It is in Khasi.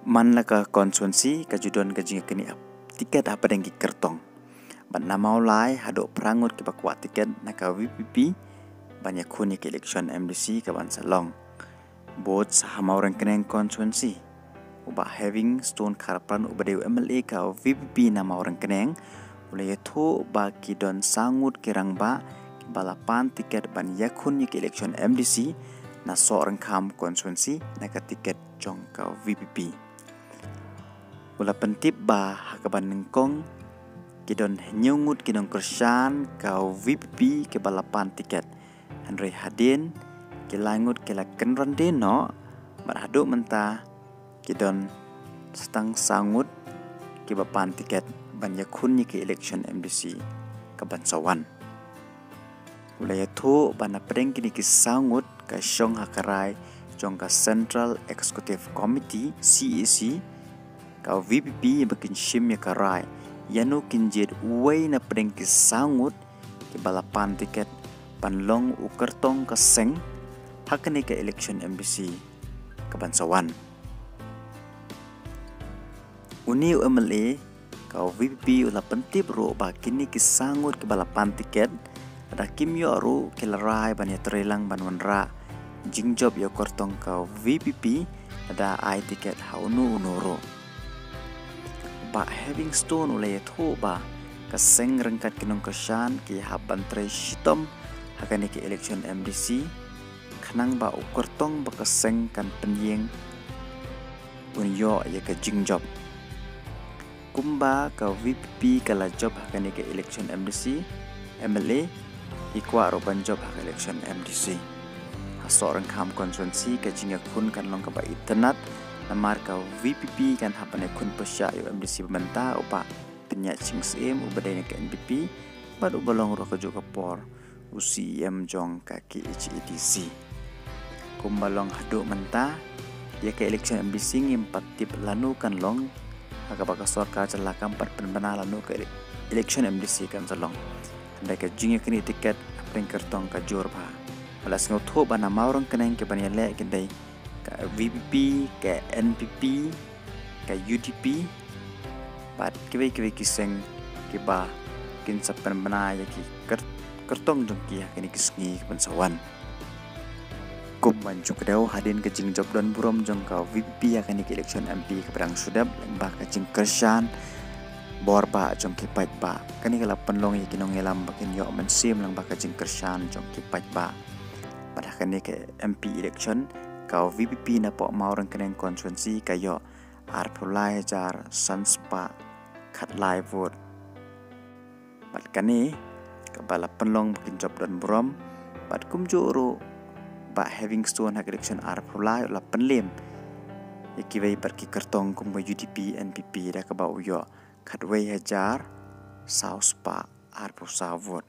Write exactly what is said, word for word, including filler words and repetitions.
Man la ka constituency ka ju don ka jingïaknieh tiket hapdeng ki kyrtong. Bad na Mawlai haduh phra ngut kiba kwah tiket na ka V P P ban ïakhun ïa ka election M D C ka ban sa long. Bad sa ha Mawryngkneng constituency, u Bah Heavingstone Kharpran uba dei u M L A ka V P P na Mawryngkneng, u la ïathuh ba ki don saw ngut ki rangbah kiba la pan tiket ban ïakhun ïa ka election M D C na Sohryngkham constituency na ka tiket jong ka V P P. U la pyntip ba ha kaba nyngkong ki don hynñiew ngut ki nongkyrshan ka V P P kiba la pan tiket. Hynrei hadien ki lai ngut ki la kynran dien noh, bad haduh mynta ki don sa tang saw ngut kiba pan tiket ban ïakhun ïa ka election M D C ka ban sa wan. U la ïathuh ba na pdeng kine ki saw ngut ka shong ha ka rai jong ka Central Executive Committee, C E C, ka V P P ba kin shim ïa ka rai ïa no kin jied uwei na pdeng ki saw ngut kiba la pan tiket ban long u kyrtong ka seng ha kane ka election M D C ka ban sa wan. Une u M L A ka V P P u la pyntip ruh ba kine ki saw ngut kiba la pan tiket, lada kim ïoh ruh ki la rai ban ïatreilang ban wanrah jingjop ïa u kyrtong ka V P P lada ai tiket ha uno uno ruh. Bah Heavingstone u la ïathuh ba ka seng ryngkat ki nongkyrshan ki hap ban trei shitom ha kane ka election M D C, khnang ba u kyrtong ba ka seng kan pynïeng un ïoh ïa ka jingjop. Kumba ka V P P ka la jop ha kane ka election M D C, M L A ki kwah ruh ban jop ha ka election M D C. Ha Sohryngkham constituency ka jingïakhun kan long kaba itynnad, namar ka V P P kan hap ban ïakhun pyrshah ïa u M D C ba mynta, u Bah Pynïaid Sing Syiem uba dei na ka N P P bad uba long ruh ka juh ka por u C E M jong ka K H A D C. Kumba long haduh mynta, ïa ka election M D C ngim pat tip lano kan long, ha kaba ka sorkar jylla kam pat pynbna lano ka ele-, election M D C kan sa long. Hynrei ka jingïaknieh tiket hapdeng kyrtong ka jur bha. Ba la sngewthuh ba na Mawryngkneng kiban ïaleh kin dei ka V P P, ka N P P, ka U D P bad kiwei kiwei ki seng kiba kin sa pynbna ïa ki kyr-, kyrtong jong ki ha kine ki sngi ki ban sa wan. Kum ban ju kdew, hadien ka jingjop don burom jong ka V P P ha kane ka election M P kaba dang shu dep, lyngba ka jingkyrshan bor bah jong ki paidbah, kane ka la pynlong ïa ki nongïalam ba kin ïoh mynsiem lyngba ka jingkyrshan jong ki paidbah. Bad ha kane ka M P election, ka V P P na poh Mawryngkneng constituency ka ïoh arphew lai hajar san spah khatlai vote. Bad kane kaba la pynlong ba kin jop don burom, bad kumjuh ruh Bah Heavingstone ha ka election arphew lai u la pynlem ïa kiwei pat ki kyrtong kum ka U D P, N P P da kaba u ïoh khatwei hajar saw spah arphew saw vote.